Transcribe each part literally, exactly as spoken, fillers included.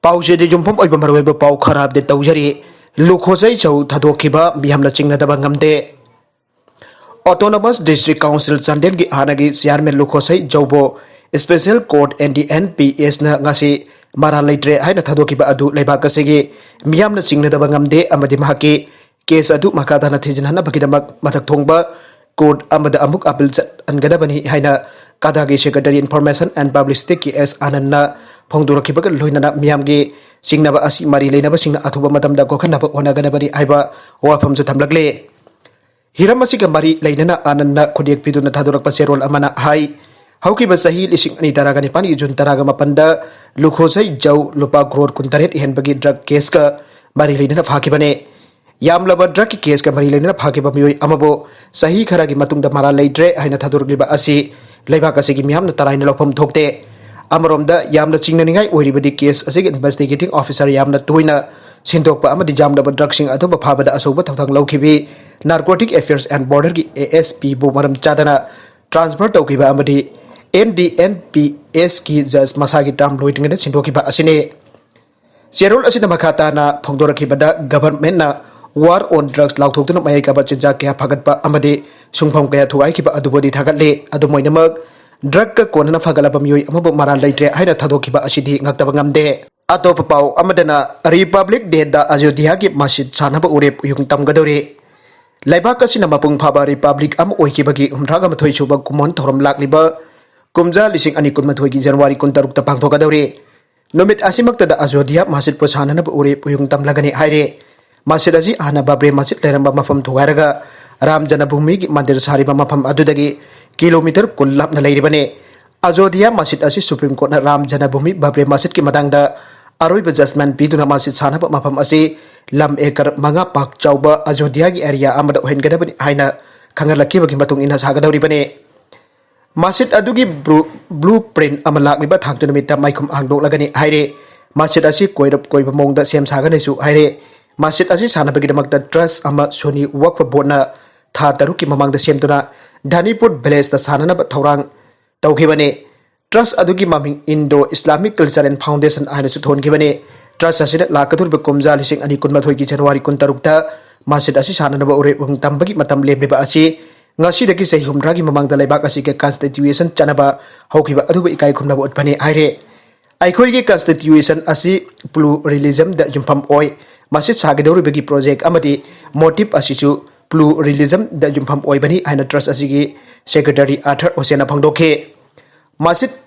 ꯄꯥꯎꯆꯦꯗ ꯌꯨꯝꯐꯝ ꯑꯣꯏꯕ ꯃꯔꯨꯑꯣꯏꯕ ꯄꯥꯎ ꯈꯔ ꯑꯞꯗꯦꯠ ꯇꯧꯖꯔꯤ꯫ ꯂꯨꯈꯣꯁꯩ ꯆꯧ ꯊꯥꯗꯣꯛꯈꯤꯕ ꯃꯤꯌꯥꯝꯅ ꯆꯤꯡꯅꯗꯕ ꯉꯝꯗꯦ꯫ Autonomous District Council ꯆꯥꯟꯗꯦꯜꯒꯤ ꯍꯥꯟꯅꯒꯤ chairman ꯂꯨꯈꯣꯁꯩ ꯖꯧꯕꯨ Special Court N D N P S ꯅ ꯉꯁꯤ ꯃꯔꯥꯜ ꯂꯩꯇ꯭ꯔꯦ ꯍꯥꯏꯅ ꯊꯥꯗꯣꯛꯈꯤꯕ ꯑꯗꯨ ꯂꯩꯕꯥꯛ ꯑꯁꯤꯒꯤ ꯃꯤꯌꯥꯝꯅ ꯆꯤꯡꯅꯗꯕ ꯉꯝꯗꯦ ꯑꯃꯗꯤ ꯃꯍꯥꯛꯀꯤ ꯀꯦꯁ ꯑꯗꯨ ꯃꯈꯥ ꯇꯥꯅ ꯊꯤꯖꯤꯟꯍꯟꯅꯕꯒꯤꯗꯃꯛ ꯃꯊꯛ ꯊꯣꯡꯕ ꯀꯣꯔꯠ ꯑꯃꯗ ꯑꯃꯨꯛ ꯑꯄꯤꯜ ꯆꯠꯍꯟꯒꯗꯕꯅꯤ ꯍꯥꯏꯅ ꯀꯥꯗꯥꯒꯤ Secretary Information and Publicity K S ꯑꯅꯟꯅ ꯐꯣꯡꯗꯣꯔꯛꯈꯤꯕꯒ ꯂꯣꯏꯅꯅ ꯃꯤꯌꯥꯝꯒꯤ ꯆꯤꯡꯅꯕ ꯑꯁꯤ ꯃꯔꯤ ꯂꯩꯅꯕꯁꯤꯡꯅ ꯑꯊꯨꯕ ꯃꯇꯝꯗ ꯀꯣꯛꯍꯟꯅꯕ ꯍꯣꯠꯅꯒꯗꯕꯅꯤ ꯍꯥꯏꯕ ꯋꯥꯐꯝꯁꯨ ꯊꯝꯂꯛꯂꯦ꯫ ꯍꯤꯔꯝ ꯑꯁꯤꯒ ꯃꯔꯤ ꯂꯩꯅꯅ ꯑꯅꯟꯅ ꯈꯨꯗꯦꯛ ꯄꯤꯗꯨꯅ ꯊꯥꯗꯣꯔꯛꯄ ꯆꯦꯔꯣꯜ ꯑꯃꯅ ꯍꯥꯏ, ꯍꯧꯈꯤꯕ ꯆꯍꯤ ꯂꯤꯁꯤꯡ ꯑꯅꯤ ꯇꯔꯥꯒ ꯅꯤꯄꯥꯟꯒꯤ ꯖꯨꯟ ꯇꯔꯥꯒ ꯃꯥꯄꯟꯗ ꯂꯨꯈꯣꯁꯩ ꯖꯧ ꯂꯨꯄꯥ ꯀ꯭ꯔꯣꯔ ꯀꯨꯟꯇꯔꯦꯠ ꯍꯦꯟꯕꯒꯤ ꯗ꯭ꯔꯒ ꯀꯦꯁꯀ ꯃꯔꯤ ꯂꯩꯅꯅ ꯐꯥꯈꯤꯕꯅꯤ꯫ ꯌꯥꯝꯂꯕ ꯗ꯭ꯔꯒꯀꯤ ꯀꯦꯁꯀ ꯃꯔꯤ ꯂꯩꯅꯅ ꯐꯥꯈꯤꯕ ꯃꯤꯑꯣꯏ ꯑꯃꯕꯨ ꯆꯍꯤ ꯈꯔꯒꯤ ꯃꯇꯨꯡꯗ ꯃꯔꯥꯜ ꯂꯩꯇ꯭ꯔꯦ ꯍꯥꯏꯅ ꯊꯥꯗꯣꯔꯛꯂꯤꯕ ꯑꯁꯤ ꯂꯩꯕꯥꯛ ꯑꯁꯤꯒꯤ ꯃꯤꯌꯥꯝꯅ ꯇꯔꯥꯏꯅ ꯂꯧꯐꯝ ꯊꯣꯛꯇꯦ꯫ ꯑꯃꯔꯣꯝꯗ ꯌꯥꯝꯅ ꯆꯤꯡꯅꯅꯤꯡꯉꯥꯏ ꯑꯣꯏꯔꯤꯕꯗꯤ ꯀꯦꯁ ꯑꯁꯤꯒꯤ ꯏꯟꯚꯦꯁꯇꯤꯒꯦꯇꯤꯡ ꯑꯣꯐꯤꯁꯔ ꯌꯥꯝꯅ ꯇꯣꯏꯅ ꯁꯤꯟꯗꯣꯛꯄ ꯑꯃꯗꯤ ꯌꯥꯝꯂꯕ ꯗ꯭ꯔꯒꯁꯤꯡ ꯑꯊꯨꯕ ꯐꯥꯕꯗ ꯑꯆꯧꯕ ꯊꯧꯗꯥꯡ ꯂꯧꯈꯤꯕꯤ Narcotic Affairs and Border ꯒꯤ A S P ꯕꯨ ꯃꯔꯝ ꯆꯥꯗꯅ ꯇ꯭ꯔꯥꯟꯁꯐꯔ ꯇꯧꯈꯤꯕ ꯑꯃꯗꯤ N D N P S ꯀꯤ ꯖꯖ ꯃꯁꯥꯒꯤ ꯇꯥꯔꯝ ꯂꯣꯏꯗ꯭ꯔꯤꯉꯩꯗ ꯁꯤꯟꯗꯣꯛꯈꯤꯕ ꯑꯁꯤꯅꯤ꯫ ꯆꯦꯔꯣꯜ ꯑꯁꯤꯅ ꯃꯈꯥ ꯇꯥꯅ ꯐꯣꯡꯗꯣꯔꯛꯈꯤꯕꯗ, ꯒꯚꯔꯟꯃꯦꯟꯠꯅ War on Drugs ꯂꯥꯎꯊꯣꯛꯇꯨꯅ ꯃꯌꯥꯏ ꯀꯥꯕ ꯆꯤꯟꯖꯥꯛ ꯀꯌꯥ ꯐꯒꯠꯄ ꯑꯃꯗꯤ ꯁꯨꯡꯐꯝ ꯀꯌꯥ ꯊꯨꯒꯥꯏꯈꯤꯕ ꯑꯗꯨꯕꯨꯗꯤ ꯊꯥꯒꯠꯂꯤ꯫ ꯑꯗꯨꯝ ꯑꯣꯏꯅꯃꯛ, ꯗ꯭ꯔꯒꯀ ꯀꯣꯟꯅꯅ ꯐꯒꯠꯂꯕ ꯃꯤꯑꯣꯏ ꯑꯃꯕꯨ ꯃꯔꯥꯜ ꯂꯩꯇ꯭ꯔꯦ ꯍꯥꯏꯅ ꯊꯥꯗꯣꯛꯈꯤꯕ ꯑꯁꯤꯗꯤ ꯉꯛꯇꯕ ꯉꯝꯗꯦ꯫ ꯑꯇꯣꯞꯄ ꯄꯥꯎ ꯑꯃꯗꯅ, ꯔꯤꯄꯕ꯭ꯂꯤꯛ ꯗꯦꯗ ꯑꯌꯣꯙ꯭ꯌꯥꯒꯤ ꯃꯁꯖꯤꯗ ꯁꯥꯅꯕ ꯎꯔꯦꯞ ꯎꯌꯨꯡ ꯇꯝꯒꯗꯧꯔꯤ꯫ ꯂꯩꯕꯥꯛ ꯑꯁꯤꯅ ꯃꯄꯨꯡ ꯐꯥꯕ ꯔꯤꯄꯕ꯭ꯂꯤꯛ ꯑꯃ ꯑꯣꯏꯈꯤꯕꯒꯤ ꯍꯨꯝꯗ꯭ꯔꯥꯒ ꯃꯥꯊꯣꯏ ꯁꯨꯕ ꯀꯨꯝꯑꯣꯟ ꯊꯧꯔꯝ ꯂꯥꯛꯂꯤꯕ ꯀꯨꯝꯖꯥ ꯂꯤꯁꯤꯡ ꯑꯅꯤ ꯀꯨꯟꯃꯥꯊꯣꯏꯒꯤ ꯖꯅꯋꯥꯔꯤ ꯀꯨꯟꯇꯔꯨꯛꯇ ꯄꯥꯡꯊꯣꯛꯀꯗꯧꯔꯤ꯫ ꯅꯨꯃꯤꯠ ꯑꯁꯤꯃꯛꯇꯗ ꯑꯌꯣꯙ꯭ꯌꯥ ꯃꯁꯖꯤꯗꯄꯨ ꯁꯥꯅꯅꯕ ꯎꯔꯦꯞ ꯎꯌꯨꯡ ꯇꯝꯂꯒꯅꯤ ꯍꯥꯏꯔꯦ꯫ ꯃꯁꯖꯤꯗ ꯑꯁꯤ ꯍꯥꯟꯅ ꯕꯕ꯭ꯔꯦ ꯃꯁꯖꯤꯗ ꯂꯩꯔꯝꯕ ꯃꯐꯝ ꯊꯨꯒꯥꯏꯔꯒ ꯔꯥꯝ ꯖꯅꯚꯨꯃꯤꯒꯤ ꯃꯟꯗꯤꯔ ꯁꯥꯔꯤꯕ ꯃꯐꯝ ꯑꯗꯨꯗꯒꯤ ꯀꯤꯂꯣꯃꯤꯇꯔ ꯀꯨꯟ ꯂꯥꯞꯅ ꯂꯩꯔꯤꯕꯅꯤ꯫ ꯑꯌꯣꯙ꯭ꯌꯥ ꯃꯁꯖꯤꯗ ꯑꯁꯤ ꯁꯨꯄ꯭ꯔꯤꯝ ꯀꯣꯔꯠꯅ ꯔꯥꯝ ꯖꯅꯚꯨꯃꯤ ꯕꯕ꯭ꯔꯦ ꯃꯁꯖꯤꯗꯀꯤ ꯃꯇꯥꯡꯗ ꯑꯔꯣꯏꯕ ꯖꯖꯃꯦꯟ ꯄꯤꯗꯨꯅ ꯃꯁꯖꯤꯗ ꯁꯥꯅꯕ ꯃꯐꯝ ꯑꯁꯤ ꯂꯝ ꯑꯦꯀꯔ ꯃꯉꯥ ꯄꯥꯛ ꯆꯥꯎꯕ ꯑꯌꯣꯙ꯭ꯌꯥꯒꯤ ꯑꯦꯔꯤꯌꯥ ꯑꯃꯗ ꯑꯣꯏꯍꯟꯒꯗꯕꯅꯤ ꯍꯥꯏꯅ ꯈꯪꯍꯜꯂꯛꯈꯤꯕꯒꯤ ꯃꯇꯨꯡ ꯏꯟꯅ ꯁꯥꯒꯗꯧꯔꯤꯕꯅꯤ꯫ ꯃꯁꯖꯤꯗ ꯑꯗꯨꯒꯤ ꯕ꯭ꯂꯨ, ꯕ꯭ꯂꯨ ꯄ꯭ꯔꯤꯟꯠ ꯑꯃ ꯂꯥꯛꯂꯤꯕ ꯊꯥꯡꯖ ꯅꯨꯃꯤꯠꯇ ꯃꯥꯏꯈꯨꯝ ꯍꯥꯡꯗꯣꯛꯂꯒꯅꯤ ꯍꯥꯏꯔꯦ꯫ ꯃꯁꯖꯤꯗ ꯑꯁꯤ ꯀꯣꯏꯔꯞ ꯀꯣꯏꯕ ꯃꯑꯣꯡꯗ ꯁꯦꯝ ꯁꯥꯒꯅꯤꯁꯨ ꯍꯥꯏꯔꯦ꯫ ꯃꯁꯖꯤꯗ ꯑꯁꯤ ꯁꯥꯅꯕꯒꯤꯗꯃꯛꯇ ꯇ꯭ꯔꯁ ꯑꯃ ꯁꯨꯟꯅꯤ ꯋꯛꯐ ꯕꯣꯔꯗꯅ ꯊꯥ ꯇꯔꯨꯛꯀꯤ ꯃꯃꯥꯡꯗ ꯁꯦꯝꯗꯨꯅ ꯙꯅꯤꯄꯨꯔ ꯚꯤꯂꯦꯖꯇ ꯁꯥꯅꯅꯕ ꯊꯧꯔꯥꯡ ꯇꯧꯈꯤꯕꯅꯤ꯫ ꯇ꯭ꯔꯁ ꯑꯗꯨꯒꯤ ꯃꯃꯤꯡ ꯏꯟꯗꯣ ꯏꯁꯂꯥꯃꯤꯛ ꯀꯜꯆꯔꯦꯜ ꯐꯥꯎꯟꯗꯦꯁꯟ ꯍꯥꯏꯅꯁꯨ ꯊꯣꯟꯈꯤꯕꯅꯤ꯫ ꯇ꯭ꯔꯁ ꯑꯁꯤꯅ ꯂꯥꯛꯀꯗꯧꯔꯤꯕ ꯀꯨꯝꯖꯥ ꯂꯤꯁꯤꯡ ꯑꯅꯤ ꯀꯨꯟꯃꯥꯊꯣꯏꯒꯤ ꯖꯅꯋꯥꯔꯤ ꯀꯨꯟꯇꯔꯨꯛꯇ ꯃꯁꯖꯤꯗ ꯑꯁꯤ ꯁꯥꯟꯅꯅꯕ ꯎꯔꯦꯞ ꯎꯍꯪ ꯇꯝꯕꯒꯤ ꯃꯇꯝ ꯂꯦꯞꯂꯤꯕ ꯑꯁꯤ ꯉꯁꯤꯗꯒꯤ ꯆꯍꯤ ꯍꯨꯝꯗ꯭ꯔꯥꯒꯤ ꯃꯃꯥꯡꯗ ꯂꯩꯕꯥꯛ ꯑꯁꯤꯒꯤ ꯀꯟꯁꯇꯤꯇ꯭ꯌꯨꯁꯟ ꯆꯠꯅꯕ ꯍꯧꯈꯤꯕ ꯑꯗꯨꯕꯨ ꯏꯀꯥꯏ ꯈꯨꯝꯅꯕ ꯎꯠꯄꯅꯤ ꯍꯥꯏꯔꯦ꯫ ꯑꯩꯈꯣꯏꯒꯤ ꯀꯟꯁꯇꯤꯇ꯭ꯌꯨꯁꯟ ꯑꯁꯤ ꯄ꯭ꯂꯨꯔꯦꯂꯤꯖꯝꯗ ꯌꯨꯝꯐꯝ ꯑꯣꯏ꯫ ꯃꯁꯖꯤꯗ ꯁꯥꯒꯗꯧꯔꯤꯕꯒꯤ ꯄ꯭ꯔꯣꯖꯦꯛ ꯑꯃꯗꯤ ꯃꯣꯇꯤꯞ ꯑꯁꯤꯁꯨ ꯄ꯭ꯂꯨꯔꯦꯂꯤꯖꯝꯗ ꯌꯨꯝꯐꯝ ꯑꯣꯏꯕꯅꯤ ꯍꯥꯏꯅ ꯇ꯭ꯔꯁ ꯑꯁꯤꯒꯤ ꯁꯦꯀ꯭ꯔꯦꯇꯔꯤ ꯑꯥꯔꯊꯔ ꯍꯨꯁꯦꯟꯅ ꯐꯣꯡꯗꯣꯛꯈꯤ꯫ ꯃꯁꯖꯤꯗ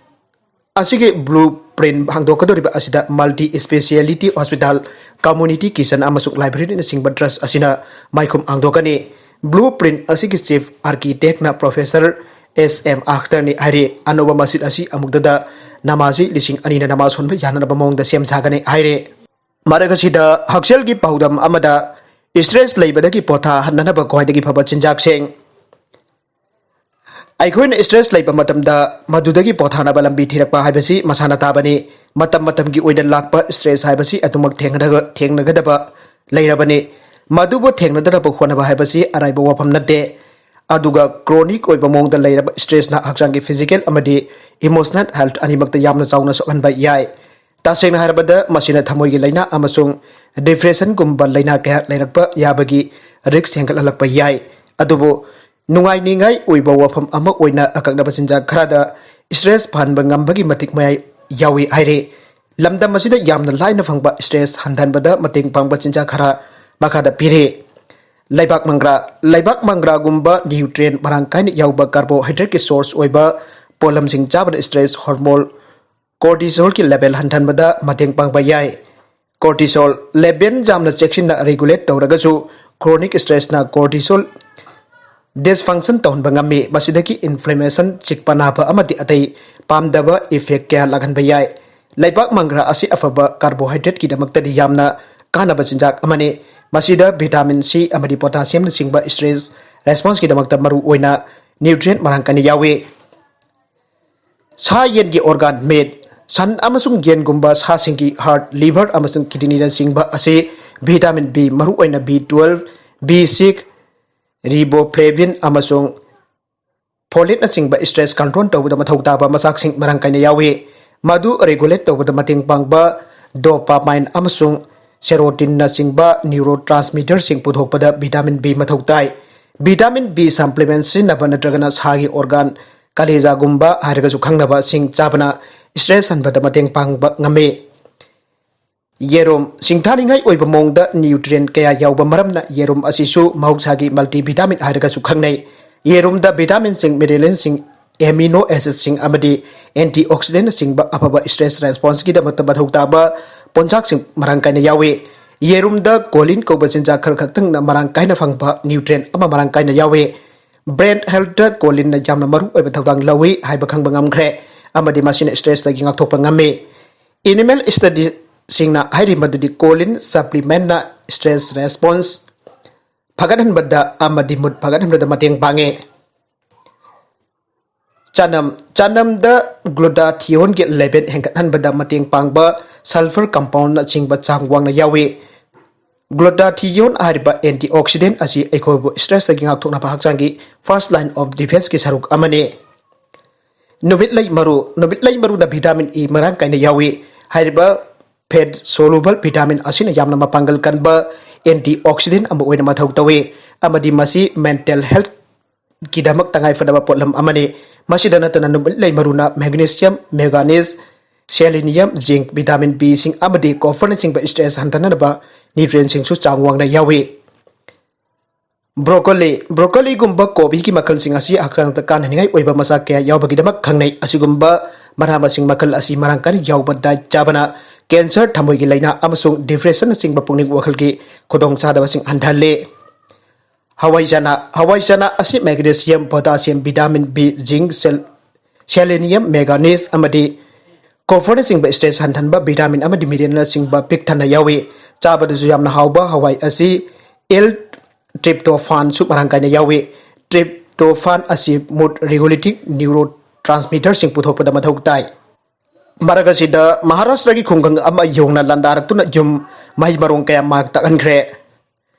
ꯑꯁꯤꯒꯤ ꯕ꯭ꯂꯨ ꯄ꯭ꯔꯤꯟ ꯍꯥꯡꯗꯣꯛꯀꯗꯧꯔꯤꯕ ꯑꯁꯤꯗ ꯃꯜꯇꯤ ꯏꯁꯄꯦꯁꯤꯌꯦꯂꯤꯇꯤ ꯍꯣꯁꯄꯤꯇꯥꯜ, ꯀꯝꯃ꯭ꯌꯨꯅꯤꯇꯤ ꯀꯤꯆꯟ ꯑꯃꯁꯨꯡ ꯂꯥꯏꯕ꯭ꯔꯦꯔꯤꯅꯆꯤꯡꯕ ꯇ꯭ꯔꯁ ꯑꯁꯤꯅ ꯃꯥꯏꯈꯨꯝ ꯍꯥꯡꯗꯣꯛꯀꯅꯤ꯫ ꯕ꯭ꯂꯨ ꯄ꯭ꯔꯤꯟ ꯑꯁꯤꯒꯤ ꯆꯤꯐ ꯑꯥꯔꯀꯤꯇꯦꯛꯅ ꯄ꯭ꯔꯣꯐꯦꯁꯔ ꯑꯦꯁ ꯑꯦꯝ ꯑꯈꯇꯔꯅꯤ ꯍꯥꯏꯔꯤ꯫ ꯑꯅꯧꯕ ꯃꯁꯖꯤꯗ ꯑꯁꯤ ꯑꯃꯨꯛꯇꯗ ꯅꯃꯥꯖꯤ ꯂꯤꯁꯤꯡ ꯑꯅꯤꯅ ꯅꯃꯥꯖ ꯁꯣꯟꯕ ꯌꯥꯅꯅꯕ ꯃꯑꯣꯡꯗ ꯁꯦꯝ ꯁꯥꯒꯅꯤ ꯍꯥꯏꯔꯤ꯫ ꯃꯔꯛ ꯑꯁꯤꯗ ꯍꯛꯁꯦꯜꯒꯤ ꯄꯥꯎꯗꯝ ꯑꯃꯗ ꯏꯁꯇ꯭ꯔꯦꯁ ꯂꯩꯕꯗꯒꯤ ꯄꯣꯊꯥꯍꯟꯅꯅꯕ ꯈ꯭ꯋꯥꯏꯗꯒꯤ ꯐꯕ ꯆꯤꯟꯖꯥꯛꯁꯤꯡ꯫ ꯑꯩꯈꯣꯏꯅ ꯏꯁꯇ꯭ꯔꯦꯁ ꯂꯩꯕ ꯃꯇꯝꯗ ꯃꯗꯨꯗꯒꯤ ꯄꯣꯊꯥꯅꯕ ꯂꯝꯕꯤ ꯊꯤꯔꯛꯄ ꯍꯥꯏꯕꯁꯤ ꯃꯁꯥꯅ ꯇꯥꯕꯅꯤ꯫ ꯃꯇꯝ ꯃꯇꯝꯒꯤ ꯑꯣꯏꯅ ꯂꯥꯛꯄ ꯏꯁꯇ꯭ꯔꯦꯁ ꯍꯥꯏꯕꯁꯤ ꯑꯗꯨꯃꯛ ꯊꯦꯡꯅꯗ-, ꯊꯦꯡꯅꯒꯗꯕ ꯂꯩꯔꯕꯅꯤ꯫ ꯃꯗꯨꯕꯨ ꯊꯦꯡꯅꯗꯅꯕ ꯍꯣꯠꯅꯕ ꯍꯥꯏꯕꯁꯤ ꯑꯔꯥꯏꯕ ꯋꯥꯐꯝ ꯅꯠꯇꯦ꯫ ꯑꯗꯨꯒ ꯀ꯭ꯔꯣꯅꯤꯛ ꯑꯣꯏꯕ ꯃꯑꯣꯡꯗ ꯂꯩꯔꯕ ꯏꯁꯇ꯭ꯔꯦꯁꯅ ꯍꯛꯆꯥꯡꯒꯤ ꯐꯤꯖꯤꯀꯦꯜ ꯑꯃꯗꯤ ꯏꯃꯣꯁꯅꯦꯜ ꯍꯦꯜꯊ ꯑꯅꯤꯃꯛꯇ ꯌꯥꯝꯅ ꯆꯥꯎꯅ ꯁꯣꯛꯍꯟꯕ ꯌꯥꯏ꯫ ꯇꯁꯦꯡꯅ ꯍꯥꯏꯔꯕꯗ, ꯃꯁꯤꯅ ꯊꯃꯣꯏꯒꯤ ꯂꯥꯏꯅꯥ ꯑꯃꯁꯨꯡ ꯗꯤꯄ꯭ꯔꯦꯁꯟꯒꯨꯝꯕ ꯂꯥꯏꯅꯥ ꯀꯌꯥ ꯂꯩꯔꯛꯄ ꯌꯥꯕꯒꯤ ꯔꯤꯁ꯭ꯛ ꯍꯦꯟꯒꯠꯍꯜꯂꯛꯄ ꯌꯥꯏ꯫ ꯑꯗꯨꯕꯨ ꯅꯨꯡꯉꯥꯏꯅꯤꯡꯉꯥꯏ ꯑꯣꯏꯕ ꯋꯥꯐꯝ ꯑꯃ ꯑꯣꯏꯅ ꯑꯀꯛꯅꯕ ꯆꯤꯟꯖꯥꯛ ꯈꯔꯗ ꯏꯁꯇ꯭ꯔꯦꯁ ꯐꯍꯟꯕ ꯉꯝꯕꯒꯤ ꯃꯇꯤꯛ ꯃꯌꯥꯏ ꯌꯥꯎꯏ ꯍꯥꯏꯔꯤ꯫ ꯂꯝꯗꯝ ꯑꯁꯤꯗ ꯌꯥꯝꯅ ꯂꯥꯏꯅ ꯐꯪꯕ ꯏꯁꯇ꯭ꯔꯦꯁ ꯍꯟꯊꯍꯟꯕꯗ ꯃꯇꯦꯡ ꯄꯥꯡꯕ ꯆꯤꯟꯖꯥꯛ ꯈꯔ ꯃꯈꯥꯗ ꯄꯤꯔꯤ꯫ ꯂꯩꯕꯥꯛ ꯃꯪꯒ꯭ꯔꯥ꯫ ꯂꯩꯕꯥꯛ ꯃꯪꯒ꯭ꯔꯥꯒꯨꯝꯕ ꯅ꯭ꯌꯨꯇ꯭ꯔꯤꯌꯦꯟ ꯃꯔꯥꯡ ꯀꯥꯏꯅ ꯌꯥꯎꯕ ꯀꯥꯔꯕꯣꯍꯥꯏꯗ꯭ꯔꯦꯠꯀꯤ ꯁꯣꯔꯁ ꯑꯣꯏꯕ ꯄꯣꯠꯂꯝꯁꯤꯡ ꯆꯥꯕꯅ ꯏꯁꯇ꯭ꯔꯦꯁ ꯍꯣꯔꯃꯣꯟ ꯀꯣꯔꯇꯤꯁꯣꯜꯒꯤ ꯂꯦꯚꯦꯜ ꯍꯟꯊꯍꯟꯕꯗ ꯃꯇꯦꯡ ꯄꯥꯡꯕ ꯌꯥꯏ꯫ ꯀꯣꯔꯇꯤꯁꯣꯜ ꯂꯦꯚꯦꯜ ꯌꯥꯝꯅ ꯆꯦꯛꯁꯤꯟꯅ ꯔꯤꯒꯨꯂꯦꯠ ꯇꯧꯔꯒꯁꯨ, ꯀ꯭ꯔꯣꯅꯤꯛ ꯏꯁꯇ꯭ꯔꯦꯁꯅ ꯀꯣꯔꯇꯤꯁꯣꯜ ꯗꯤꯁꯐꯪꯁꯟ ꯇꯧꯍꯟꯕ ꯉꯝꯃꯤ꯫ ꯃꯁꯤꯗꯒꯤ ꯏꯟꯐ꯭ꯂꯦꯃꯦꯁꯟ, ꯆꯤꯛꯄ ꯅꯥꯕ ꯑꯃꯗꯤ ꯑꯇꯩ ꯄꯥꯝꯗꯕ ꯏꯐꯦꯛ ꯀꯌꯥ ꯂꯥꯛꯍꯟꯕ ꯌꯥꯏ꯫ ꯂꯩꯕꯥꯛ ꯃꯪꯒ꯭ꯔꯥ ꯑꯁꯤ ꯑꯐꯕ ꯀꯥꯔꯕꯣꯍꯥꯏꯗ꯭ꯔꯦꯠꯀꯤꯗꯃꯛꯇꯗꯤ ꯌꯥꯝꯅ ꯀꯥꯟꯅꯕ ꯆꯤꯟꯖꯥꯛ ꯑꯃꯅꯤ꯫ ꯃꯁꯤꯗ ꯚꯤꯇꯥꯃꯤꯟ ꯁꯤ ꯑꯃꯗꯤ ꯄꯣꯇꯥꯁꯤꯌꯝꯅꯆꯤꯡꯕ ꯏꯁꯇ꯭ꯔꯦꯁ ꯔꯦꯁꯄꯣꯟꯁꯀꯤꯗꯃꯛꯇ ꯃꯔꯨ ꯑꯣꯏꯅ ꯅ꯭ꯌꯨꯇ꯭ꯔꯤꯌꯦꯟ ꯃꯔꯥꯡ ꯀꯥꯏꯅ ꯌꯥꯎꯏ꯫ ꯁꯥ ꯌꯦꯟꯒꯤ ꯑꯣꯔꯒꯥꯟ, ꯃꯤꯠ, ꯁꯟ ꯑꯃꯁꯨꯡ ꯌꯦꯟꯒꯨꯝꯕ ꯁꯥꯁꯤꯡꯒꯤ ꯍꯥꯔꯠ, ꯂꯤꯚꯔ ꯑꯃꯁꯨꯡ ꯀꯤꯗꯅꯤꯅꯆꯤꯡꯕ ꯑꯁꯤ ꯚꯤꯇꯥꯃꯤꯟ ꯕꯤ, ꯃꯔꯨꯑꯣꯏꯅ ꯕꯤ ꯇ꯭ꯋꯦꯜꯐ, ꯕꯤ ꯁꯤꯛꯁ, ꯔꯤꯕꯣꯐ꯭ꯂꯦꯚꯤꯟ ꯑꯃꯁꯨꯡ ꯐꯣꯂꯦꯠꯅꯆꯤꯡꯕ stress control ꯇꯧꯕꯗ ꯃꯊꯧ ꯇꯥꯕ ꯃꯆꯥꯛꯁꯤꯡ ꯃꯔꯥꯡ ꯀꯥꯏꯅ ꯌꯥꯎꯏ꯫ ꯃꯗꯨ regulate ꯇꯧꯕꯗ ꯃꯇꯦꯡ ꯄꯥꯡꯕ dopamine ꯑꯃꯁꯨꯡ serotoninꯅꯆꯤꯡꯕ neurotransmitterꯁꯤꯡ ꯄꯨꯊꯣꯛꯄꯗ vitamin B ꯃꯊꯧ ꯇꯥꯏ꯫ Vitamin B supplement ꯁꯤꯖꯤꯟꯅꯕ ꯅꯠꯇ꯭ꯔꯒꯅ ꯁꯥꯒꯤ organ, ꯀꯂꯦꯖꯥꯒꯨꯝꯕ ꯍꯥꯏꯔꯒꯁꯨ ꯈꯪꯅꯕꯁꯤꯡ ꯆꯥꯕꯅ stress ꯍꯟꯕꯗ ꯃꯇꯦꯡ ꯄꯥꯡꯕ ꯉꯝꯃꯤ꯫ ꯌꯦꯔꯨꯝ, ꯁꯤꯡꯊꯥꯅꯤꯡꯉꯥꯏ ꯑꯣꯏꯕ ꯃꯑꯣꯡꯗ nutrient ꯀꯌꯥ ꯌꯥꯎꯕ ꯃꯔꯝꯅ ꯌꯦꯔꯨꯝ ꯑꯁꯤꯁꯨ ꯃꯍꯧꯁꯥꯒꯤ multivitamin ꯍꯥꯏꯔꯒꯁꯨ ꯈꯪꯅꯩ꯫ ꯌꯦꯔꯨꯝꯗ vitaminꯁꯤꯡ, mineralꯁꯤꯡ, amino acidꯁꯤꯡ ꯑꯃꯗꯤ antioxidantꯅꯆꯤꯡꯕ ꯑꯐꯕ stress responseꯀꯤꯗꯃꯛꯇ ꯃꯊꯧ ꯇꯥꯕ ꯄꯣꯠꯁꯛꯁꯤꯡ ꯃꯔꯥꯡ ꯀꯥꯏꯅ ꯌꯥꯎꯏ꯫ ꯌꯦꯔꯨꯝꯗ choline ꯀꯧꯕ ꯆꯤꯟꯖꯥꯛ ꯈꯔ ꯈꯛꯇꯪꯅ ꯃꯔꯥꯡ ꯀꯥꯏꯅ ꯐꯪꯕ nutrient ꯑꯃ ꯃꯔꯥꯡ ꯀꯥꯏꯅ ꯌꯥꯎꯏ꯫ Brain healthꯇ cholineꯅ ꯌꯥꯝꯅ ꯃꯔꯨ ꯑꯣꯏꯕ ꯊꯧꯗꯥꯡ ꯂꯧꯏ ꯍꯥꯏꯕ ꯈꯪꯕ ꯉꯝꯈ꯭ꯔꯦ, ꯑꯃꯗꯤ ꯃꯁꯤꯅ stressꯇꯒꯤ ꯉꯥꯛꯊꯣꯛꯄ ꯉꯝꯃꯤ꯫ Animal studyꯁꯤꯡꯅ ꯍꯥꯏꯔꯤ ꯃꯗꯨꯗꯤ choline supplementꯅ stress response ꯐꯒꯠꯍꯟꯕꯗ ꯑꯃꯗꯤ mood ꯐꯒꯠꯍꯟꯕꯗ ꯃꯇꯦꯡ ꯄꯥꯡꯉꯤ꯫ ꯆꯅꯝ, ꯆꯅꯝꯗ glutathioneꯒꯤ level ꯍꯦꯟꯒꯠꯍꯟꯕꯗ ꯃꯇꯦꯡ ꯄꯥꯡꯕ sulfur compoundꯅꯆꯤꯡꯕ ꯆꯥꯡ ꯋꯥꯡꯅ ꯌꯥꯎꯏ꯫ Glutathione ꯍꯥꯏꯔꯤꯕ antioxidant ꯑꯁꯤ ꯑꯩꯈꯣꯏꯕꯨ stressꯇꯒꯤ ꯉꯥꯛꯊꯣꯛꯅꯕ ꯍꯛꯆꯥꯡꯒꯤ first line of defenseꯀꯤ ꯁꯔꯨꯛ ꯑꯃꯅꯤ꯫ ꯅꯨꯃꯤꯠꯂꯩ ꯃꯔꯨ, ꯅꯨꯃꯤꯠꯂꯩ ꯃꯔꯨꯅ vitamin E ꯃꯔꯥꯡ ꯀꯥꯏꯅ ꯌꯥꯎꯏ꯫ ꯍꯥꯏꯔꯤꯕ fat soluble vitamin ꯑꯁꯤꯅ ꯌꯥꯝꯅ ꯃꯄꯥꯡꯒꯜ ꯀꯟꯕ antioxidant ꯑꯃ ꯑꯣꯏꯅ ꯃꯊꯧ ꯇꯧꯏ, ꯑꯃꯗꯤ ꯃꯁꯤ mental healthꯀꯤꯗꯃꯛ ꯇꯉꯥꯏꯐꯗꯕ ꯄꯣꯠꯂꯝ ꯑꯃꯅꯤ꯫ ꯃꯁꯤꯗ ꯅꯠꯇꯅ ꯅꯨꯃꯤꯠꯂꯩ ꯃꯔꯨꯅ magnesium, manganese, selenium, zinc, vitamin Bꯁꯤꯡ ꯑꯃꯗꯤ copperꯅꯆꯤꯡꯕ stress ꯍꯟꯊꯅꯕ nutrientꯁꯤꯡꯁꯨ ꯆꯥꯡ ꯋꯥꯡꯅ ꯌꯥꯎꯏ꯫ Broccoli, broccoliꯒꯨꯝꯕ ꯀꯣꯕꯤꯒꯤ ꯃꯈꯜꯁꯤꯡ ꯑꯁꯤ ꯍꯛꯆꯥꯡꯗ ꯀꯥꯟꯅꯅꯤꯡꯉꯥꯏ ꯑꯣꯏꯕ ꯃꯆꯥꯛ ꯀꯌꯥ ꯌꯥꯎꯕꯒꯤꯗꯃꯛ ꯈꯪꯅꯩ꯫ ꯑꯁꯤꯒꯨꯝꯕ ꯃꯅꯥ ꯃꯁꯤꯡ ꯃꯈꯜ ꯑꯁꯤ ꯃꯔꯥꯡ ꯀꯥꯏꯅ ꯌꯥꯎꯕ diet ꯆꯥꯕꯅ cancer, ꯊꯃꯣꯏꯒꯤ ꯂꯥꯏꯅꯥ ꯑꯃꯁꯨꯡ depressionꯅꯆꯤꯡꯕ ꯄꯨꯛꯅꯤꯡ ꯋꯥꯈꯜꯒꯤ ꯈꯨꯗꯣꯡꯆꯥꯗꯕꯁꯤꯡ ꯍꯟꯊꯍꯜꯂꯤ꯫ ꯍꯋꯥꯏ ꯆꯅꯥ, ꯍꯋꯥꯏ ꯆꯅꯥ ꯑꯁꯤ magnesium, potassium, vitamin B, zinc, sel-, selenium, manganese ꯑꯃꯗꯤ copperꯅꯆꯤꯡꯕ stress ꯍꯟꯊꯍꯟꯕ vitamin ꯑꯃꯗꯤ mineralꯅꯆꯤꯡꯕ ꯄꯤꯛ ꯊꯟꯅ ꯌꯥꯎꯏ꯫ ꯆꯥꯕꯗꯁꯨ ꯌꯥꯝꯅ ꯍꯥꯎꯕ ꯍꯋꯥꯏ ꯑꯁꯤ L-tryptophanꯁꯨ ꯃꯔꯥꯡ ꯀꯥꯏꯅ ꯌꯥꯎꯏ꯫ Tryptophan ꯑꯁꯤ mood regulating neurotransmitterꯁꯤꯡ ꯄꯨꯊꯣꯛꯄꯗ ꯃꯊꯧ ꯇꯥꯏ꯫ ꯃꯔꯛ ꯑꯁꯤꯗ ꯃꯍꯥꯔꯥꯁꯇ꯭ꯔꯒꯤ ꯈꯨꯡꯒꯪ ꯑꯃ ꯌꯣꯡꯅ ꯂꯥꯟꯗꯥꯔꯛꯇꯨꯅ ꯌꯨꯝ ꯃꯍꯩ ꯃꯔꯣꯡ ꯀꯌꯥ ꯃꯥꯡ ꯇꯥꯛꯍꯟꯈ꯭ꯔꯦ꯫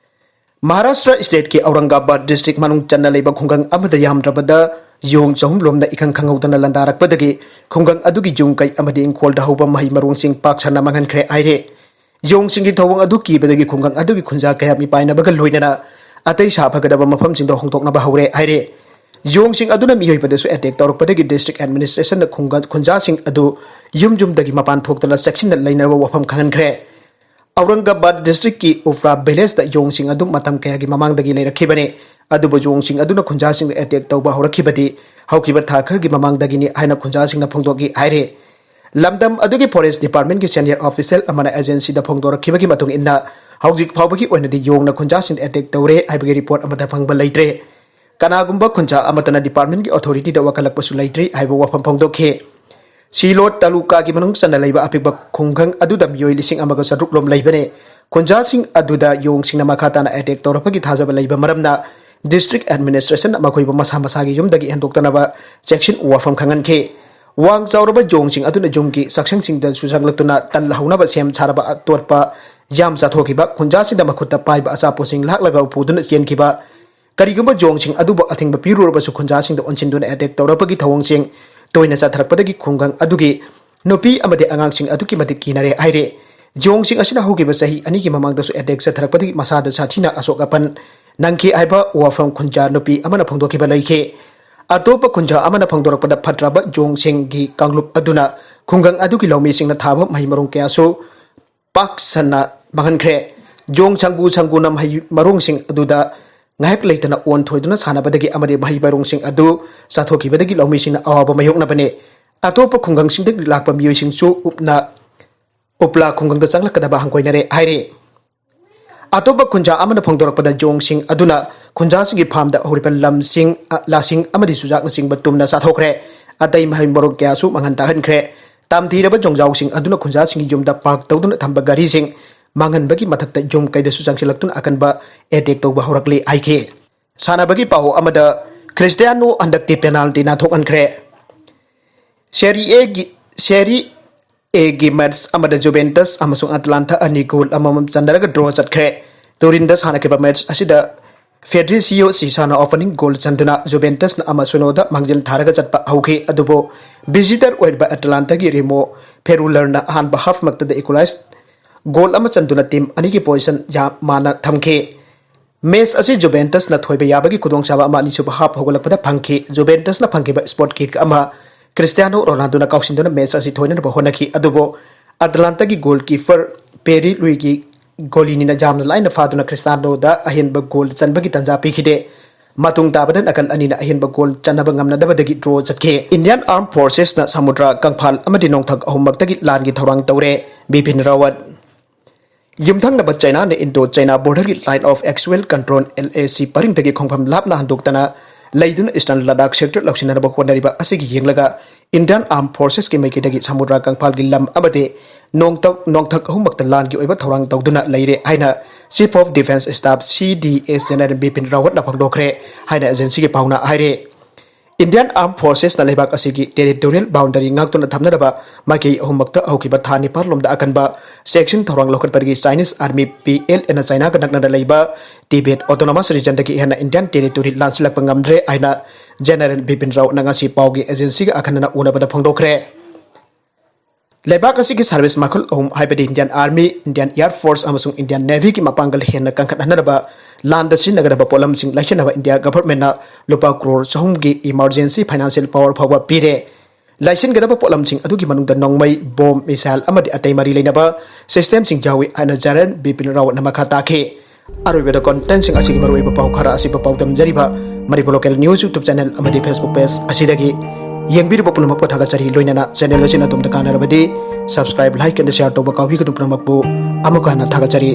ꯃꯍꯥꯔꯥꯁꯇ꯭ꯔ stateꯀꯤ ꯑꯧꯔꯪꯒꯥꯕꯥꯗ district ꯃꯅꯨꯡ ꯆꯟꯅ ꯂꯩꯕ ꯈꯨꯡꯒꯪ ꯑꯃꯗ ꯌꯥꯝꯗ꯭ꯔꯕꯗ ꯌꯣꯡ ꯆꯍꯨꯝ ꯂꯣꯝꯅ ꯏꯈꯪ ꯈꯪꯍꯧꯗꯅ ꯂꯥꯟꯗꯥꯔꯛꯄꯗꯒꯤ ꯈꯨꯡꯒꯪ ꯑꯗꯨꯒꯤ ꯌꯨꯝ ꯀꯩ ꯑꯃꯗꯤ ꯏꯪꯈꯣꯜꯗ ꯍꯧꯕ ꯃꯍꯩ ꯃꯔꯣꯡꯁꯤꯡ ꯄꯥꯛ ꯁꯟꯅ ꯃꯥꯡꯍꯟꯈ꯭ꯔꯦ ꯍꯥꯏꯔꯦ꯫ ꯌꯣꯡꯁꯤꯡꯒꯤ ꯊꯧꯑꯣꯡ ꯑꯗꯨ ꯀꯤꯕꯗꯒꯤ ꯈꯨꯡꯒꯪ ꯑꯗꯨꯒꯤ ꯈꯨꯟꯖꯥ ꯀꯌꯥ ꯃꯤꯄꯥꯏꯅꯕꯒ ꯂꯣꯏꯅꯅ ꯑꯇꯩ ꯁꯥ ꯐꯒꯗꯕ ꯃꯐꯝꯁꯤꯡꯗ ꯍꯣꯡꯗꯣꯛꯅꯕ ꯍꯧꯔꯦ ꯍꯥꯏꯔꯦ꯫ ꯌꯣꯡꯁꯤꯡ ꯑꯗꯨꯅ ꯃꯤꯑꯣꯏꯕꯗꯁꯨ ꯑꯦꯇꯦꯛ ꯇꯧꯔꯛꯄꯗꯒꯤ ꯗꯤꯁꯇ꯭ꯔꯤꯛ ꯑꯦꯗꯃꯤꯅꯤꯁꯇ꯭ꯔꯦꯁꯟꯅ ꯈꯨꯡꯒꯪ ꯈꯨꯟꯖꯥꯁꯤꯡ ꯑꯗꯨ ꯌꯨꯝ ꯌꯨꯝꯗꯒꯤ ꯃꯄꯥꯟ ꯊꯣꯛꯇꯅ ꯆꯦꯛꯁꯤꯟꯅ ꯂꯩꯅꯕ ꯋꯥꯐꯝ ꯈꯪꯍꯟꯈ꯭ꯔꯦ꯫ ꯑꯧꯔꯪꯒꯕꯥꯗ ꯗꯤꯁꯇ꯭ꯔꯤꯛꯀꯤ ꯎꯐ꯭ꯔꯥ ꯚꯤꯂꯦꯖꯇ ꯌꯣꯡꯁꯤꯡ ꯑꯗꯨ ꯃꯇꯝ ꯀꯌꯥꯒꯤ ꯃꯃꯥꯡꯗꯒꯤ ꯂꯩꯔꯛꯈꯤꯕꯅꯤ꯫ ꯑꯗꯨꯕꯨ ꯌꯣꯡꯁꯤꯡ ꯑꯗꯨꯅ ꯈꯨꯟꯖꯥꯁꯤꯡꯗ ꯑꯦꯇꯦꯛ ꯇꯧꯕ ꯍꯧꯔꯛꯈꯤꯕꯗꯤ ꯍꯧꯈꯤꯕ ꯊꯥ ꯈꯔꯒꯤ ꯃꯃꯥꯡꯗꯒꯤꯅꯤ ꯍꯥꯏꯅ ꯈꯨꯟꯖꯥꯁꯤꯡꯅ ꯐꯣꯡꯗꯣꯛꯏ ꯍꯥꯏꯔꯤ꯫ ꯂꯝꯗꯝ ꯑꯗꯨꯒꯤ ꯐꯣꯔꯦꯁ ꯗꯤꯄꯥꯔꯠꯃꯦꯟꯒꯤ ꯁꯦꯅꯤꯌꯔ ꯑꯣꯐꯤꯁꯤꯌꯦꯜ ꯑꯃꯅ ꯑꯦꯖꯦꯟꯁꯤꯗ ꯐꯣꯡꯗꯣꯔꯛꯈꯤꯕꯒꯤ ꯃꯇꯨꯡ ꯏꯟꯅ, ꯍꯧꯖꯤꯛ ꯐꯥꯎꯕꯒꯤ ꯑꯣꯏꯅꯗꯤ ꯌꯣꯡꯅ ꯈꯨꯟꯖꯥꯁꯤꯡꯗ ꯑꯦꯇꯦꯛ ꯇꯧꯔꯦ ꯍꯥꯏꯕꯒꯤ ꯔꯤꯄꯣꯔꯠ ꯑꯃꯠꯇ ꯐꯪꯕ ꯂꯩꯇ꯭ꯔꯦ꯫ ꯀꯅꯥꯒꯨꯝꯕ ꯈꯨꯟꯖꯥ ꯑꯃꯠꯇꯅ ꯗꯤꯄꯥꯔꯠꯃꯦꯟꯒꯤ ꯑꯣꯊꯣꯔꯤꯇꯤꯗ ꯋꯥꯀꯠꯂꯛꯄꯁꯨ ꯂꯩꯇ꯭ꯔꯤ ꯍꯥꯏꯕ ꯋꯥꯐꯝ ꯐꯣꯡꯗꯣꯛꯈꯤ꯫ ꯁꯤꯂꯣꯠ ꯇꯥꯂꯨꯀꯥꯒꯤ ꯃꯅꯨꯡ ꯆꯟꯅ ꯂꯩꯕ ꯑꯄꯤꯛꯄ ꯈꯨꯡꯒꯪ ꯑꯗꯨꯗ ꯃꯤꯑꯣꯏ ꯂꯤꯁꯤꯡ ꯑꯃꯒ ꯆꯥꯇ꯭ꯔꯨꯛ ꯂꯣꯝ ꯂꯩꯕꯅꯤ꯫ ꯈꯨꯟꯖꯥꯁꯤꯡ ꯑꯗꯨꯗ ꯌꯣꯡꯁꯤꯡꯅ ꯃꯈꯥ ꯇꯥꯅ ꯑꯦꯇꯦꯛ ꯇꯧꯔꯛꯄꯒꯤ ꯊꯥꯖꯕ ꯂꯩꯕ ꯃꯔꯝꯅ, ꯗꯤꯁꯇ꯭ꯔꯤꯛ ꯑꯦꯗꯃꯤꯅꯤꯁꯇ꯭ꯔꯦꯁꯟꯅ ꯃꯈꯣꯏꯕꯨ ꯃꯁꯥ ꯃꯁꯥꯒꯤ ꯌꯨꯝꯗꯒꯤ ꯍꯦꯟꯗꯣꯛꯇꯅꯕ ꯆꯦꯛꯁꯤꯟ ꯋꯥꯐꯝ ꯈꯪꯍꯟꯈꯤ꯫ ꯋꯥꯡ ꯆꯥꯎꯔꯕ ꯌꯣꯡꯁꯤꯡ ꯑꯗꯨꯅ ꯌꯨꯝꯒꯤ ꯆꯥꯛꯁꯪꯁꯤꯡꯗ ꯆꯨꯁꯪꯂꯛꯇꯨꯅ ꯇꯜ ꯍꯧꯅꯕ ꯁꯦꯝ ꯁꯥꯔꯕ ꯑꯇꯣꯠꯄ ꯌꯥꯝ ꯆꯥꯊꯣꯛꯈꯤꯕ, ꯈꯨꯟꯖꯥꯁꯤꯡꯗ ꯃꯈꯨꯠꯇ ꯄꯥꯏꯕ ꯑꯆꯥꯄꯣꯠꯁꯤꯡ ꯂꯥꯛꯂꯒ ꯄꯨꯗꯨꯅ ꯆꯦꯟꯈꯤꯕ, ꯀꯔꯤꯒꯨꯝꯕ ꯌꯣꯡꯁꯤꯡ ꯑꯗꯨꯕꯨ ꯑꯊꯤꯡꯕ ꯄꯤꯔꯨꯔꯕꯁꯨ ꯈꯨꯟꯖꯥꯁꯤꯡꯗ ꯑꯣꯟꯁꯤꯟꯗꯨꯅ ꯑꯦꯇꯦꯛ ꯇꯧꯔꯛꯄꯒꯤ ꯊꯧꯑꯣꯡꯁꯤꯡ ꯇꯣꯏꯅ ꯆꯠꯊꯔꯛꯄꯗꯒꯤ ꯈꯨꯡꯒꯪ ꯑꯗꯨꯒꯤ ꯅꯨꯄꯤ ꯑꯃꯗꯤ ꯑꯉꯥꯡꯁꯤꯡ ꯑꯗꯨꯛꯀꯤ ꯃꯇꯤꯛ ꯀꯤꯅꯔꯦ ꯍꯥꯏꯔꯤ꯫ ꯌꯣꯡꯁꯤꯡ ꯑꯁꯤꯅ ꯍꯧꯈꯤꯕ ꯆꯍꯤ ꯑꯅꯤꯒꯤ ꯃꯃꯥꯡꯗꯁꯨ ꯑꯦꯇꯦꯛ ꯆꯠꯊꯔꯛꯄꯗꯒꯤ ꯃꯁꯥꯗ ꯁꯥꯊꯤꯅ ꯑꯁꯣꯛ ꯑꯄꯟ ꯅꯪꯈꯤ ꯍꯥꯏꯕ ꯋꯥꯐꯝ ꯈꯨꯟꯖꯥ ꯅꯨꯄꯤ ꯑꯃꯅ ꯐꯣꯡꯗꯣꯛꯈꯤꯕ ꯂꯩꯈꯤ꯫ ꯑꯇꯣꯞꯄ ꯈꯨꯟꯖꯥ ꯑꯃꯅ ꯐꯣꯡꯗꯣꯔꯛꯄꯗ, ꯐꯠꯇ꯭ꯔꯕ ꯌꯣꯡꯁꯤꯡꯒꯤ ꯀꯥꯡꯂꯨꯞ ꯑꯗꯨꯅ ꯈꯨꯡꯒꯪ ꯑꯗꯨꯒꯤ ꯂꯧꯃꯤꯁꯤꯡꯅ ꯊꯥꯕ ꯃꯍꯩ ꯃꯔꯣꯡ ꯀꯌꯥꯁꯨ ꯄꯥꯛ ꯁꯟꯅ ꯃꯥꯡꯍꯟꯈ꯭ꯔꯦ꯫ ꯌꯣꯡ ꯁꯪꯒꯨ ꯁꯪꯒꯨꯅ ꯃꯍꯩ ꯃꯔꯣꯡꯁꯤꯡ ꯑꯗꯨꯗ ꯉꯥꯏꯍꯥꯛ ꯂꯩꯇꯅ ꯑꯣꯟ ꯊꯣꯏꯗꯨꯅ ꯁꯥꯟꯅꯕꯗꯒꯤ ꯑꯃꯗꯤ ꯃꯍꯩ ꯃꯔꯣꯡꯁꯤꯡ ꯑꯗꯨ ꯆꯥꯊꯣꯛꯈꯤꯕꯗꯒꯤ ꯂꯧꯃꯤꯁꯤꯡꯅ ꯑꯋꯥꯕ ꯃꯥꯌꯣꯛꯅꯕꯅꯤ꯫ ꯑꯇꯣꯞꯄ ꯈꯨꯡꯒꯪꯁꯤꯡꯗꯒꯤ ꯂꯥꯛꯄ ꯃꯤꯑꯣꯏꯁꯤꯡꯁꯨ ꯎꯞꯅ ꯎꯞꯂꯥ ꯈꯨꯡꯒꯪꯗ ꯆꯪꯂꯛꯀꯗꯕ ꯍꯪꯒꯣꯏꯅꯔꯦ ꯍꯥꯏꯔꯤ꯫ ꯑꯇꯣꯞꯄ ꯈꯨꯟꯖꯥ ꯑꯃꯅ ꯐꯣꯡꯗꯣꯔꯛꯄꯗ, ꯌꯣꯡꯁꯤꯡ ꯑꯗꯨꯅ ꯈꯨꯟꯖꯥꯁꯤꯡꯒꯤ ꯐꯥꯔꯝꯗ ꯍꯧꯔꯤꯕ ꯂꯝꯁꯤꯡ, ꯑ, ꯂꯥꯁꯤꯡ ꯑꯃꯗꯤ ꯆꯨꯖꯥꯛꯅꯆꯤꯡꯕ ꯇꯨꯝꯅ ꯆꯥꯊꯣꯛꯈ꯭ꯔꯦ꯫ ꯑꯇꯩ ꯃꯍꯩ ꯃꯔꯣꯡ ꯀꯌꯥꯁꯨ ꯃꯥꯡꯍꯟ ꯇꯥꯛꯍꯟꯈ꯭ꯔꯦ꯫ ꯇꯝꯊꯤꯔꯕ ꯌꯣꯡꯖꯥꯎꯁꯤꯡ ꯑꯗꯨꯅ ꯈꯨꯟꯖꯥꯁꯤꯡꯒꯤ ꯌꯨꯝꯗ ꯄꯥꯔꯛ ꯇꯧꯗꯨꯅ ꯊꯝꯕ ꯒꯥꯔꯤꯁꯤꯡ ꯃꯥꯡꯍꯟꯕꯒꯤ ꯃꯊꯛꯇ ꯌꯨꯝ ꯀꯩꯗꯁꯨ ꯆꯪꯁꯤꯜꯂꯛꯇꯨꯅ ꯑꯀꯟꯕ ꯑꯦꯇꯦꯛ ꯇꯧꯕ ꯍꯧꯔꯛꯂꯤ ꯍꯥꯏꯈꯤ꯫ ꯁꯥꯟꯅꯕꯒꯤ ꯄꯥꯎ ꯑꯃꯗ, ꯈ꯭ꯔꯤꯁꯇꯤꯌꯥꯅꯣ ꯍꯟꯗꯛꯇꯤ ꯄꯦꯅꯥꯜꯇꯤ ꯅꯥꯟꯊꯣꯛꯍꯟꯈ꯭ꯔꯦ꯫ ꯁꯦꯔꯤ ꯑꯦꯒꯤ, ꯁꯦꯔꯤ ꯑꯦꯒꯤ ꯃꯦꯠꯆ ꯑꯃꯗ ꯖꯨꯚꯦꯟꯇꯁ ꯑꯃꯁꯨꯡ ꯑꯇꯂꯥꯟꯊꯥ ꯑꯅꯤ ꯒꯣꯜ ꯑꯃꯃꯝ ꯆꯟꯅꯔꯒ ꯗ꯭ꯔꯣ ꯆꯠꯈ꯭ꯔꯦ꯫ ꯇꯨꯔꯤꯟꯗ ꯁꯥꯟꯅꯈꯤꯕ ꯃꯦꯠꯆ ꯑꯁꯤꯗ Fedrizio Cesana opening goal ꯆꯟꯗꯨꯅ Juventusꯅ ꯑꯃ ꯁꯤꯅꯣꯗ ꯃꯥꯡꯖꯤꯜ ꯊꯥꯔꯒ ꯆꯠꯄ ꯍꯧꯈꯤ꯫ ꯑꯗꯨꯕꯨ visitor ꯑꯣꯏꯔꯤꯕ Atalantaꯒꯤ Remo Freulerꯅ ꯑꯍꯥꯟꯕ halfꯃꯛꯇꯗ equalize goal ꯑꯃ ꯆꯟꯗꯨꯅ team ꯑꯅꯤꯒꯤ position ꯌꯥꯝ ꯃꯥꯟꯅ ꯊꯝꯈꯤ꯫ Match ꯑꯁꯤ Juventusꯅ ꯊꯣꯏꯕ ꯌꯥꯕꯒꯤ ꯈꯨꯗꯣꯡꯆꯥꯕ ꯑꯃ ꯑꯅꯤꯁꯨꯕ half ꯍꯧꯒꯠꯂꯛꯄꯗ ꯐꯪꯈꯤ꯫ Juventusꯅ ꯐꯪꯈꯤꯕ spot kick ꯑꯃ Cristiano Ronaldoꯅ ꯀꯥꯎꯁꯤꯟꯗꯨꯅ match ꯑꯁꯤ ꯊꯣꯏꯅꯅꯕ ꯍꯣꯠꯅꯈꯤ꯫ ꯑꯗꯨꯕꯨ Atalantaꯒꯤ goalkeeper Pierluigi Golinina ꯌꯥꯝꯅ ꯂꯥꯏꯅ ꯐꯥꯗꯨꯅ Cristianoꯗ ꯑꯍꯦꯟꯕ goal ꯆꯟꯕꯒꯤ ꯇꯥꯟꯖꯥ ꯄꯤꯈꯤꯗꯦ꯫ ꯃꯇꯨꯡ ꯇꯥꯕꯗ ꯅꯥꯀꯜ ꯑꯅꯤꯅ ꯑꯍꯦꯟꯕ goal ꯆꯟꯅꯕ ꯉꯝꯅꯗꯕꯗꯒꯤ draw ꯆꯠꯈꯤ꯫ Indian Armed Forcesꯅ ꯁꯃꯨꯗ꯭ꯔ ꯀꯪꯐꯥꯜ ꯑꯃꯗꯤ ꯅꯣꯡꯊꯛ ꯑꯍꯨꯝꯃꯛꯇꯒꯤ ꯂꯥꯟꯒꯤ ꯊꯧꯔꯥꯡ ꯇꯧꯔꯦ꯫ Bipin Rawat꯫ ꯌꯨꯝꯊꯪꯅꯕ Chinaꯅ Indo-China Borderꯒꯤ Line of Actual Control, LAC, ꯄꯔꯤꯡꯗꯒꯤ ꯈꯣꯡꯐꯝ ꯂꯥꯞꯅ ꯍꯟꯗꯣꯛꯇꯅ ꯂꯩꯗꯨꯅ Eastern Ladakh sector ꯂꯧꯁꯤꯟꯅꯅꯕ ꯍꯣꯠꯅꯔꯤꯕ ꯑꯁꯤꯒꯤ ꯌꯦꯡꯂꯒ Indian Armed Forcesꯀꯤ ꯃꯥꯏꯀꯩꯗꯒꯤ ꯁꯃꯨꯗ꯭ꯔ ꯀꯪꯐꯥꯜꯒꯤ ꯂꯝ ꯑꯃꯗꯤ ꯅꯣꯡꯊꯛ, ꯅꯣꯡꯊꯛ ꯑꯍꯨꯝꯃꯛꯇ ꯂꯥꯟꯒꯤ ꯑꯣꯏꯕ ꯊꯧꯔꯥꯡ ꯇꯧꯗꯨꯅ ꯂꯩꯔꯦ ꯍꯥꯏꯅ Chief of Defence Staff, CDS, General Bipin Rawatꯅ ꯐꯣꯡꯗꯣꯛꯈ꯭ꯔꯦ ꯍꯥꯏꯅ agencyꯒꯤ ꯄꯥꯎꯅ ꯍꯥꯏꯔꯦ꯫ Indian Armed Forcesꯅ ꯂꯩꯕꯥꯛ ꯑꯁꯤꯒꯤ territorial boundary ꯉꯥꯛꯇꯨꯅ ꯊꯝꯅꯅꯕ ꯃꯥꯏꯀꯩ ꯑꯍꯨꯝꯃꯛꯇ ꯍꯧꯈꯤꯕ ꯊꯥ ꯅꯤꯄꯥꯟ ꯂꯣꯝꯗ ꯑꯀꯟꯕ section ꯊꯧꯔꯥꯡ ꯂꯧꯈꯠꯄꯗꯒꯤ Chinese Army, PLAꯅ Chinaꯒ ꯅꯛꯅꯅ ꯂꯩꯕ Tibet Autonomous Regionꯗꯒꯤ ꯍꯦꯟꯅ Indian territory ꯂꯥꯟꯁꯤꯜꯂꯛꯄ ꯉꯝꯗ꯭ꯔꯦ ꯍꯥꯏꯅ General Bipin Rawatꯅ ꯉꯁꯤ ꯄꯥꯎꯒꯤ agencyꯒ ꯑꯈꯟꯅꯅ ꯎꯅꯕꯗ ꯐꯣꯡꯗꯣꯛꯈ꯭ꯔꯦ꯫ ꯂꯩꯕꯥꯛ ꯑꯁꯤꯒꯤ service ꯃꯈꯜ ꯑꯍꯨꯝ, ꯍꯥꯏꯕꯗꯤ Indian Army, Indian Air Force ꯑꯃꯁꯨꯡ Indian Navyꯒꯤ ꯃꯄꯥꯡꯒꯜ ꯍꯦꯟꯅ ꯀꯟꯈꯠꯍꯟꯅꯕ ꯂꯥꯟꯗ ꯁꯤꯖꯤꯟꯅꯒꯗꯕ ꯄꯣꯠꯂꯝꯁꯤꯡ ꯂꯩꯁꯤꯟꯅꯕ India governmentꯅ ꯂꯨꯄꯥ ꯀ꯭ꯔꯣꯔ ꯆꯍꯨꯝꯒꯤ emergency financial power ꯐꯥꯎꯕ ꯄꯤꯔꯦ꯫ ꯂꯩꯁꯤꯟꯒꯗꯕ ꯄꯣꯠꯂꯝꯁꯤꯡ ꯑꯗꯨꯒꯤ ꯃꯅꯨꯡꯗ ꯅꯣꯡꯃꯩ, bomb, missile ꯑꯃꯗꯤ ꯑꯇꯩ ꯃꯔꯤ ꯂꯩꯅꯕ systemꯁꯤꯡ ꯌꯥꯎꯏ ꯍꯥꯏꯅ General Bipin Rawatꯅ ꯃꯈꯥ ꯇꯥꯈꯤ꯫ ꯑꯔꯣꯏꯕꯗ contentꯁꯤꯡ ꯑꯁꯤꯒꯤ ꯃꯔꯨꯑꯣꯏꯕ ꯄꯥꯎ ꯈꯔ ꯑꯁꯤꯕꯨ ꯄꯥꯎꯗꯝꯖꯔꯤꯕ Manipur Local News YouTube channel ꯑꯃꯗꯤ Facebook page ꯑꯁꯤꯗꯒꯤ ꯌꯦꯡꯕꯤꯔꯤꯕ ꯄꯨꯝꯅꯃꯛꯄꯨ ꯊꯥꯒꯠꯆꯔꯤ꯫ ꯂꯣꯏꯅꯅ channel ꯑꯁꯤꯅ ꯑꯗꯣꯝꯗ ꯀꯥꯟꯅꯔꯕꯗꯤ subscribe, like and share ꯇꯧꯕ ꯀꯥꯎꯕꯤꯒꯅꯨ꯫ ꯄꯨꯝꯅꯃꯛꯄꯨ ꯑꯃꯨꯛꯀ ꯍꯟꯅ ꯊꯥꯒꯠꯆꯔꯤ꯫